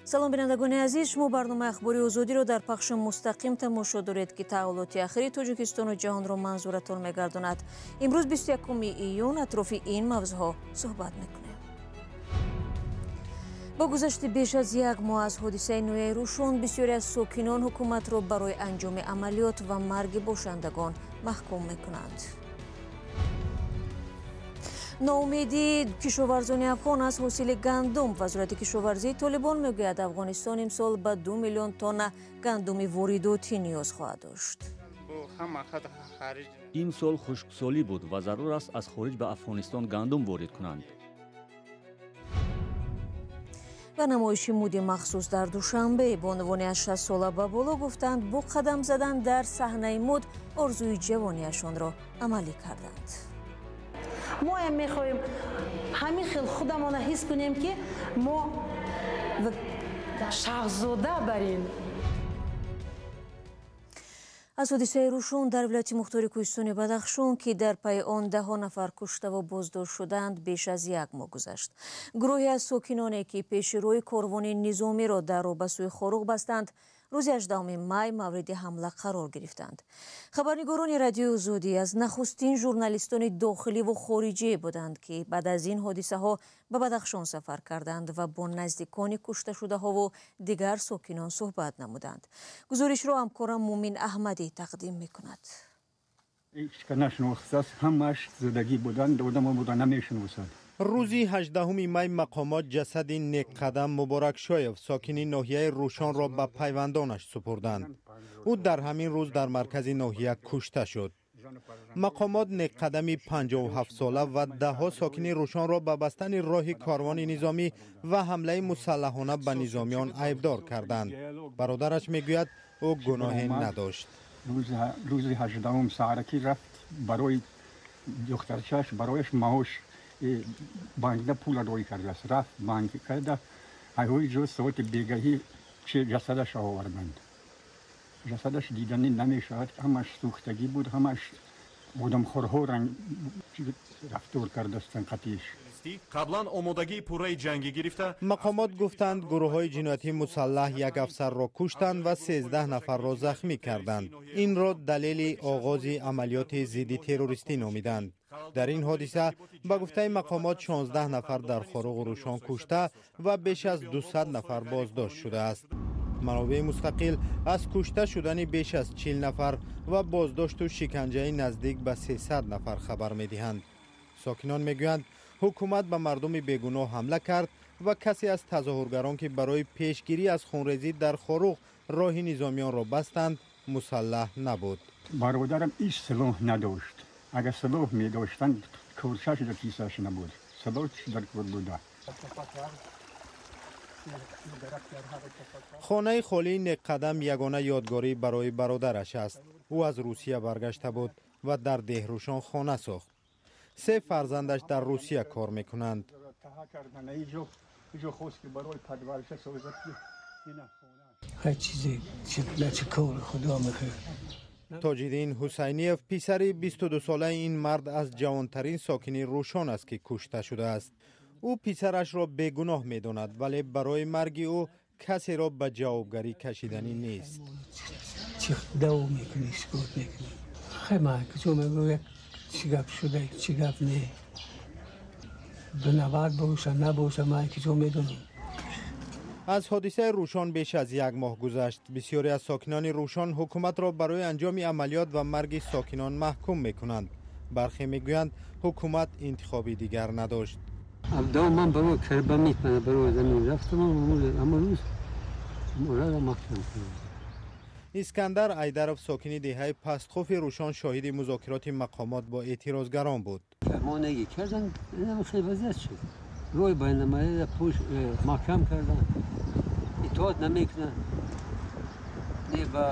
Салом, бинандагони азиз, шумо барномаи Ахбори Озодиро дар пахши мустақим тамошо доред, ки таҳаввулоти ахири Тоҷикистону ҷаҳонро манзуратон мегардонад. Имрӯз 21 июн атрофи ин мавзӯъҳо суҳбат мекунем. Бо гузашти беш аз як моҳ аз ҳодисаи ноҳияи Рӯшон, бисёре аз сокинон ҳукуматро барои анҷоми амалиёт ва марги бошандагон маҳкум мекунанд. Ноумедии кишоварзони афғон аз ҳосили гандум. Вазорати кишоварзии Толибон мегӯяд, Афғонистон имсол ба 2 миллион тонна гандуми воридотӣ ниёз хоҳад дошт. Имсол хушксолӣ буд ва зарур аст аз хориҷ ба Афғонистон гандум ворид кунанд. Ва намоиши муди махсус дар Душанбе. Бонувони аз 60 сола ба боло гуфтанд, бо қадам задан дар саҳнаи муд орзуи ҷавониашонро амалӣ карданд. Моям мехоҳем ҳамин хел худамона ҳис кунем, ки мо шаҳзода барем. Аз ҳодисаи Рӯшон дар вилояти мухтори кӯҳистони Бадахшон, ки дар пайи он даҳо нафар куштаву боздошт шуданд, беш аз як моҳ гузашт. Гурӯҳе аз сокиноне, ки пеши рӯи корвони низомиро дар роҳ ба сӯи Хоруғ бастанд, рӯзи 18 май мавриди ҳамла қарор гирифтанд. Хабарнигорони Радиои Озодӣ аз нахустин журналистони дохиливу хориҷӣ буданд, ки баъд аз ин ҳодисаҳо ба Бадахшон сафар карданд ва бо наздикони кушташудаҳову дигар сокинон суҳбат намуданд. Гузоришро ҳамкорам Мумин Аҳмадӣ тақдим мекунад. Ҳамаш зиндагӣ будан, одамо будан, намешиносад. Рӯзи 18 май мақомот ҷасади Некқадам Муборакшоев, сокини ноҳияи Рӯшонро ба пайвандонаш супурданд. Ӯ дар ҳамин рӯз дар маркази ноҳия кушта шуд. Мақомот Некқадами 57-сола ва даҳҳо сокини Рӯшонро ба бастани роҳи корвони низомӣ ва ҳамлаи мусаллаҳона ба низомиён айбдор карданд. Бародараш мегӯяд, ӯ гуноҳе надошт. Рӯзи 18-ум саҳаракӣ рафт барои духтарчааш, барояш маош банкда пул рой кардааст. Рафт банк карда, айҳои ҷо соати бегаҳӣ чи ҷасадаша оварданд. Ҷасадаш диданӣ намешавад, ҳамаш сӯхтагӣ буд, ҳамаш одамхорҳо ранг рафтор кардастанд қатиш. Қаблан омодагии пурраи ҷангӣ гирифта. Мақомот гуфтанд, гурӯҳҳои ҷиноятии мусаллаҳ як афсарро куштанд ва 13 нафарро захмӣ карданд. Инро далели оғози амалиёти зидди террористӣ номиданд. Дар ин ҳодиса, ба гуфтаи мақомот, 16 нафар дар Хоруғу Рӯшон кушта ва беш аз 200 нафар боздошт шудааст. Манобеи мустақил аз кушта шудани беш аз 40 нафар ва боздошту шиканҷаи наздик ба 300 нафар хабар медиҳанд. Сокинон мегӯянд, ҳукумат ба мардуми бегуноҳ ҳамла кард ва касе аз тазоҳургарон, ки барои пешгирӣ аз хунрезӣ дар Хоруғ роҳи низомиёнро бастанд, мусаллаҳ набуд. Бародарам ҳеҷ силоҳ надошт. Агар силоҳ медоштанд, курчаш дар кисаш набуд, силоҳ дар кор буда. Хонаи холии Некқадам ягона ёдгорӣ барои бародараш аст. Ӯ аз Русия баргашта буд ва дар Деҳрӯшон хона сохт. Се фарзандаш дар Русия кор мекунанд. Иҷо хост, ки барои падварша созад, ки ина хона. Ҳар чизе чӣ кори Худо мехоҳад. Тоҷиддин Ҳусайниев, писари 22-солаи ин мард, аз ҷавонтарин сокини Рӯшон аст, ки кушта шудааст. Ӯ писарашро бегуноҳ медонад, вале барои марги ӯ касеро ба ҷавобгарӣ кашиданӣ нест. Чӣ даво мекунӣ, шикоят мекунӣ? Хай, ман куҷо мегӯям, чӣ гап шуда, чӣ гап не. Бинавар боша, набоша, ман куҷо медонам? Аз ҳодисаи Рӯшон беш аз як моҳ гузашт. Бисёре аз сокинони Рӯшон ҳукуматро барои анҷоми амалиёт ва марги сокинон маҳкум мекунанд. Бархе мегӯянд, ҳукумат интихоби дигар надошт. Ман барои карба мекунам, барои замин рафтам, аммо рӯз мурада маҳкам кардам. Искандар Айдаров, сокини деҳаи Пастхуфи Рӯшон, шоҳиди музокироти мақомот бо эътирозгарон буд. Монагӣ кардан, хеле вазъият шуд. Роҳи байналмилалиро пуш маҳкам кардан, итоат намекунанд, не ба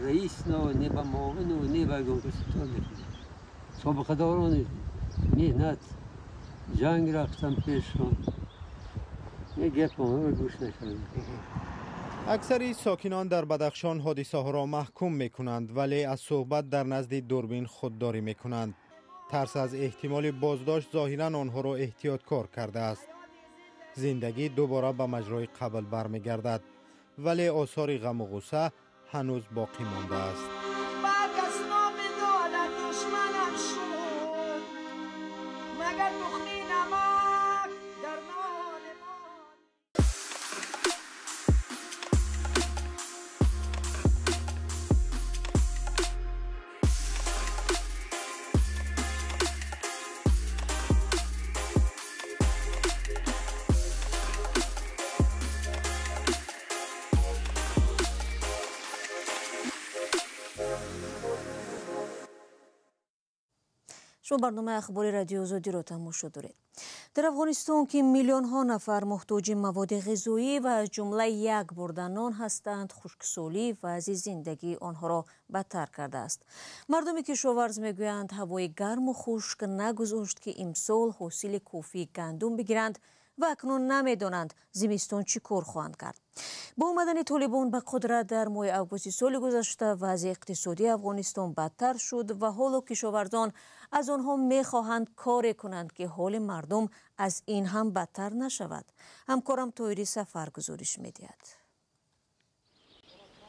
раис, не ба муовину, не ба ягон кас итоат мекунанд. Собиқадорони меҳнат ҷанг рафтан пешшон, не гап онҳоро гӯш накарданд. Аксари сокинон дар Бадахшон ҳодисаҳоро маҳкум мекунанд, вале аз суҳбат дар назди дурбин худдорӣ мекунанд. Тарс аз эҳтимоли боздошт зоҳиран онҳоро эҳтиёткор кардааст. Зиндагӣ дубора ба маҷрои қабл бармегардад, вале осори ғаму ғусса ҳанӯз боқӣ мондааст. Шумо барномаи ахбори Радиои Озодиро тамошо доред. Дар Афғонистон, ки миллионҳо нафар муҳтоҷи маводи ғизоӣ ва аз ҷумла як бурда нон ҳастанд, хушксолӣ вазъи зиндагии онҳоро бадтар кардааст. Мардуми кишоварз мегӯянд, ҳавои гарму хушк нагузошт, ки имсол ҳосили кофии гандум бигиранд ва акнун намедонанд зимистон чӣ кор хоҳанд кард. Бо омадани Толибон ба қудрат дар моҳи августи соли гузашта вазъи иқтисодии Афғонистон бадтар шуд ва ҳоло кишоварзон аз онҳо мехоҳанд коре кунанд, ки ҳоли мардум аз ин ҳам бадтар нашавад. Ҳамкорам Тоири Сафар гузориш медиҳад.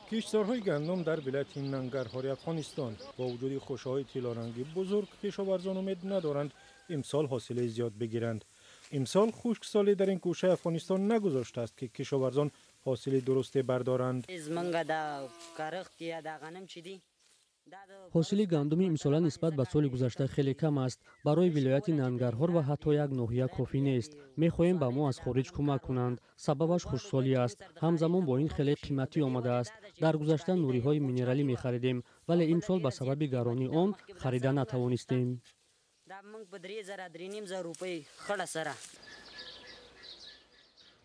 Киштзорҳои гандум дар вилояти Нангарҳори Афғонистон бо вуҷуди хушаҳои тиллоранги бузург, кишоварзон умед надоранд имсол ҳосили зиёд бигиранд. Имсол хушксолӣ дар ин гӯшаи Афғонистон нагузоштааст, ки кишоварзон ҳосили дурусте бардоранд. Ҳосили гандуми имсола нисбат ба соли гузашта хеле кам аст. Барои вилояти Нангарҳор ва ҳатто як ноҳия кофӣ нест. Мехоҳем ба мо аз хориҷ кӯмак кунанд. Сабабаш хушксолӣ аст. Ҳамзамон бо ин хеле қиматӣ омадааст. Дар гузашта нуриҳои минералӣ мехаридем, вале имсол ба сабаби гаронии он харида натавонистем.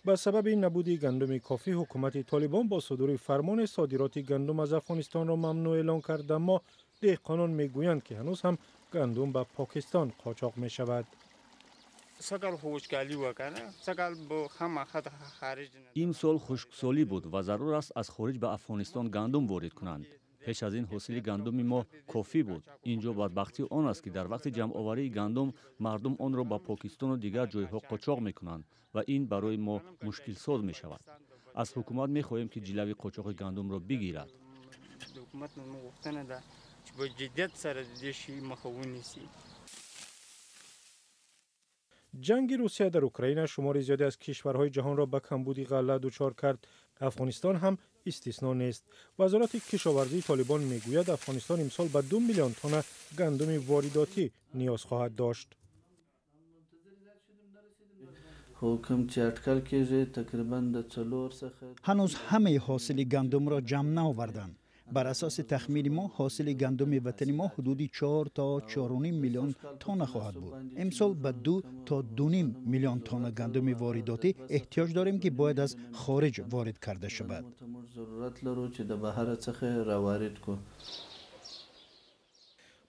Ба сабаби набуди гандуми кофӣ, ҳукумати Толибон бо судури фармони содироти гандум аз Афғонистонро мамнӯъ эълон кард, аммо деҳқонон мегӯянд, ки ҳанӯз ҳам гандум ба Покистон қочоқ мешавад. Имсол хушксолӣ буд ва зарур аст аз хориҷ ба Афғонистон гандум ворид кунанд. Пеш аз ин ҳосили гандуми мо кофӣ буд. Инҷо бадбахтӣ он аст, ки дар вақти ҷамъоварии гандум мардум онро ба Покистону дигар ҷойҳо қочоқ мекунанд ва ин барои мо мушкилсоз мешавад. Аз ҳукумат мехоҳем, ки ҷилави қочоқи гандумро бигирад. Ҷанги Русия дар Украина шумори зиёде аз кишварҳои ҷаҳонро ба камбуди ғалла дучор кард. Афғонистон ҳам истисно нест. Вазорати кишоварзии Толибон мегӯяд, Афғонистон имсол ба 2 миллион тонна гандуми воридотӣ ниёз хоҳад дошт. Ҳанӯз ҳамаи ҳосили гандумро ҷамъ наоварданд. Бар асоси тахмини мо, ҳосили гандуми ватани мо ҳудуди 4 то 4,5 миллион тонна хоҳад буд. Имсол ба 2 то 2,5 миллион тонна гандуми воридотӣ эҳтиёҷ дорем, ки бояд аз хориҷ ворид карда шавад.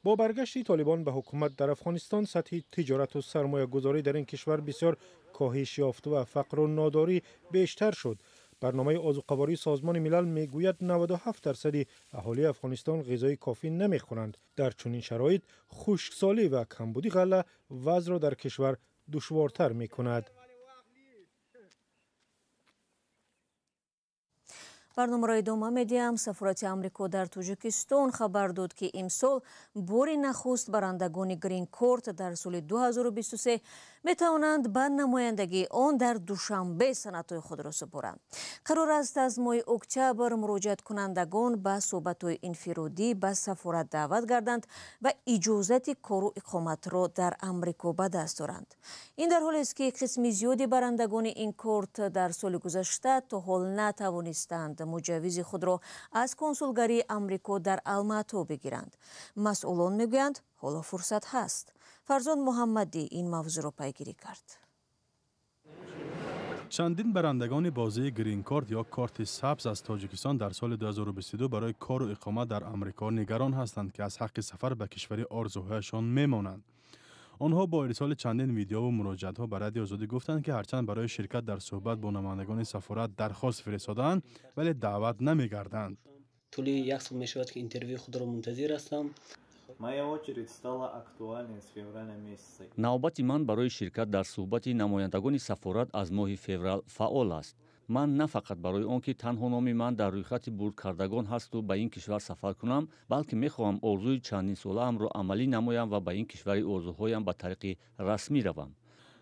Бо баргашти Толибон ба ҳукумат дар Афғонистон, сатҳи тиҷорату сармоягузорӣ дар ин кишвар бисёр коҳиш ёфт ва фақру нодорӣ бештар шуд. Барномаи озуқавории Созмони Милал мегӯяд, 97% аҳолии Афғонистон ғизои кофӣ намехӯранд. Дар чунин шароит хушксолӣ ва камбуди ғалла вазъро дар кишвар душвортар мекунад. Барномаро идома медиҳам. Сафорати Амрико дар Тоҷикистон хабар дод, ки имсол бори нахуст барандагони грин-корт дар соли 2023 метавонанд ба намояндагии он дар Душанбе санадҳои худро супоранд. Қарор аст, аз моҳи октябр муроҷиаткунандагон ба суҳбатҳои инфиродӣ ба сафорат даъват гарданд ва иҷозати кору иқоматро дар Амрико ба даст доранд. Ин дар ҳолест, ки қисми зиёди барандагони ин корт дар соли гузашта то ҳол натавонистанд муҷаввизи худро аз консулгарии Амрико дар Алмато бигиранд. Масъулон мегӯянд, ҳоло фурсат ҳаст. Фарзон Муҳаммадӣ ин мавзӯъро пайгирӣ кард. Чандин барандагони бозии грин-корт ё корти сабз аз Тоҷикистон дар соли 2022 барои кору иқомат дар Амрико нигарон ҳастанд, ки аз ҳаққи сафар ба кишвари орзуҳояшон мемонанд. Онҳо бо ирсоли чандин видеову муроҷиатҳо ба Радиои Озодӣ гуфтанд, ки ҳарчанд барои ширкат дар суҳбат бо намояндагони сафорат дархост фиристодаанд, вале даъват намегарданд. Тӯли як сол мешавад, ки интервюи худро мунтазир ҳастам. Моя очередь стала актуальной с февраля месяца. Навбати ман барои ширкат дар суҳбати намояндагони сафорат аз моҳи феврал фаъол аст. Ман на фақат барои он ки танҳо номи ман дар рӯйхати бурдкардагон ҳасту ба ин кишвар сафар кунам, балки мехоҳам орзуи чандинсолаамро амалӣ намоям ва ба ин кишвари орзуҳоям ба тариқи расмӣ равам.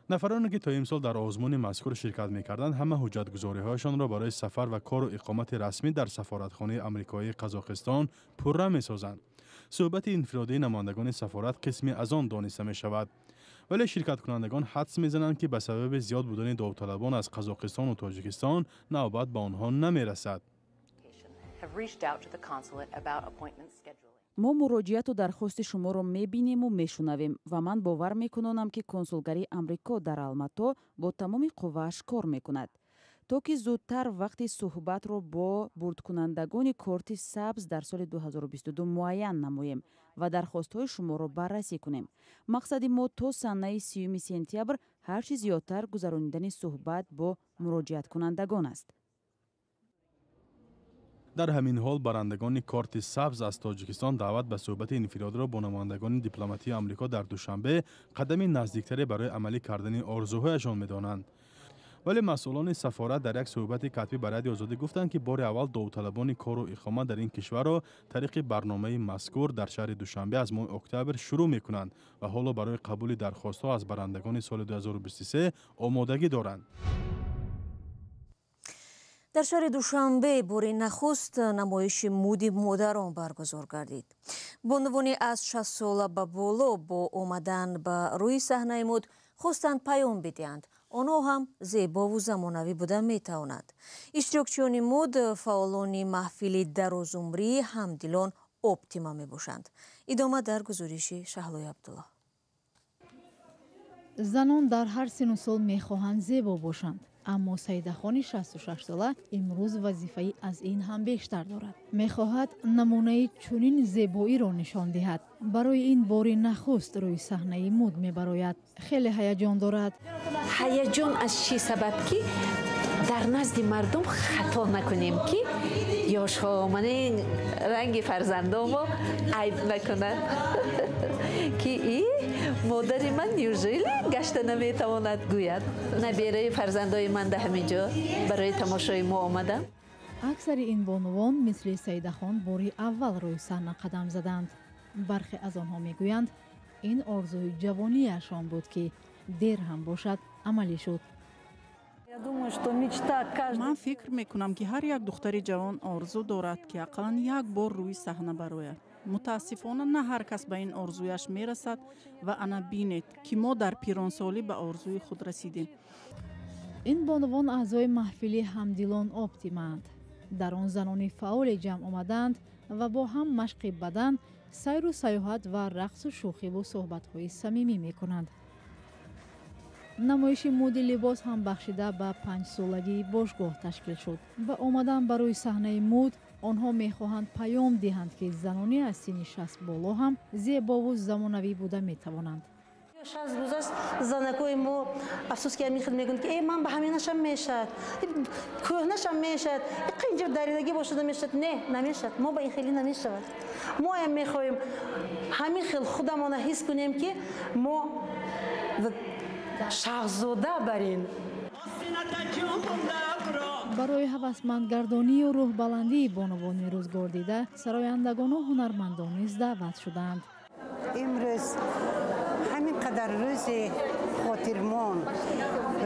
Нафароне ки то имсол дар озмуни мазкур ширкат мекарданд, ҳама ҳуҷҷатгузориҳояшонро барои сафар ва кору иқомати расмӣ дар сафоратхонаи амрикоии Қазоқистон пурра месозанд. Суҳбати инфиродии намояндагони сафорат қисме аз он дониста мешавад. Вале ширкаткунандагон ҳадс мезананд, ки ба сабаби зиёд будани довталабон аз Қазоқистону Тоҷикистон навбат ба онҳо намерасад. Мо муроҷиату дархости шуморо мебинему мешунавем ва ман бовар мекунонам, ки консулгарии Амрико дар Алмато бо тамоми қуввааш кор мекунад, то ки зудтар вақти суҳбатро бо бурдкунандагони корти сабз дар соли 2022 муайян намоем ва дархостҳои шуморо баррасӣ кунем. Мақсади мо то санаи 30 сентябр ҳар чӣ зиёдтар гузаронидани суҳбат бо муроҷиаткунандагон аст. Дар ҳамин ҳол барандагони корти сабз аз Тоҷикистон даъват ба суҳбати инфиродиро бо намояндагони дипломатии Амрико дар Душанбе қадами наздиктаре барои амалӣ кардани орзуҳояшон медонанд. Вале масъулони сафорат дар як суҳбати катбӣ ба Радиои Озодӣ гуфтанд, ки бори аввал довталабони кору иқомат дар ин кишварро тариқи барномаи мазкур дар шаҳри Душанбе аз моҳи октябр шурӯъ мекунанд ва ҳоло барои қабули дархостҳо аз барандагони соли 2023 омодагӣ доранд. Дар шаҳри Душанбе бори нахуст намоиши муди модарон баргузор гардид. Бонувони аз 6 сола ба боло бо омадан ба рӯи саҳнаи муд хостанд паём бидиҳанд. Онҳо ҳам зебову замонавӣ буда метавонанд. Иштирокчиёни муд фаъолони маҳфили дарозумрии ҳамдилон Оптима мебошанд. Идома дар гузориши Шаҳлои Абдулло. Занон дар ҳар сину сол мехоҳанд зебо бошанд. Аммо Саидахони 66сола имрӯз вазифаи аз ин ҳам бештар дорад. Мехоҳад намунаи чунин зебоиро нишон диҳад. Барои ин бори нахуст рӯи саҳнаи муд мебарояд. Хеле ҳаяҷон дорад. Ҳаяҷон аз чӣ сабаб, ки дар назди мардум хато накунем, ки ёшҳо мана ранги фарзандомо айб накунанд, ки и модари ман неужели гашта наметавонад гӯяд. Набераи фарзандои ман да ҳамин ҷо барои тамошои мо омадам. Аксари ин бонувон мисли Саидахон бори аввал рӯи саҳна қадам заданд. Бархе аз онҳо мегӯянд, ин орзуи ҷавонияшон буд, ки дер ҳам бошад амалӣ шуд. Ман фикр мекунам, ки ҳар як духтари ҷавон орзу дорад, ки ақаллан як бор рӯи саҳна барояд. Мутаассифона, на ҳар кас ба ин орзуяш мерасад ва ана бинед, ки мо дар пиронсолӣ ба орзуи худ расидем. Ин бонувон аъзои маҳфили ҳамдилон Оптимаанд. Дар он занони фаъоле ҷамъ омадаанд ва бо ҳам машқи бадан, сайру сайёҳат ва рақсу шӯхиву суҳбатҳои самимӣ мекунанд. Намоиши муди либос ҳам бахшида ба 5-солагии бошгоҳ ташкил шуд. Ба омадан ба рӯи саҳнаи муд онҳо мехоҳанд паём диҳанд, ки занони аз синни 60 боло ҳам зебову замонавӣ буда метавонанд. 60 рӯз аст занакои мо афсӯс ки ҳамин хел мегӯянд, ки э ман ба ҳаминашам мешавад, кӯҳнашам мешавад, инҷо даридагӣ бошада мешавад. Не, намешавад. Мо ба ин хеле намешавад. Моям мехоҳем ҳамин хел худамона ҳис кунем, ки мо шаҳзода барин. Барои ҳавасмандгардонию рӯҳбаландии бонувони рӯзгордида сарояндагону ҳунармандон низ даъват шуданд. Имрӯз ҳамин қадар рӯзи хотирмон,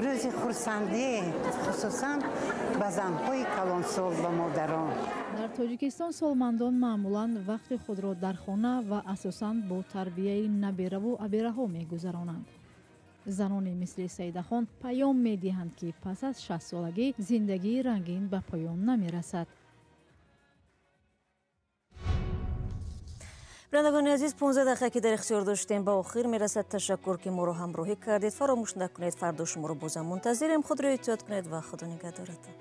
рӯзи хурсандӣ, хусусан ба занҳои калонсол ва модарон. Дар Тоҷикистон солмандон маъмулан вақти худро дар хона ва асосан бо тарбияи набераву абераҳо мегузаронанд. Занони мисли Саидахон паём медиҳанд, ки пас аз 60-солагӣ зиндагии рангин ба поён намерасад. Бинандагони азиз, 15 дақиқа ки дар ихтиёр доштем ба охир мерасад. Ташаккур, ки моро ҳамроҳӣ кардед. Фаромӯш накунед, фардо шуморо бозам мунтазирем. Худро эҳтиёт кунед ва Худо нигаҳдоратон.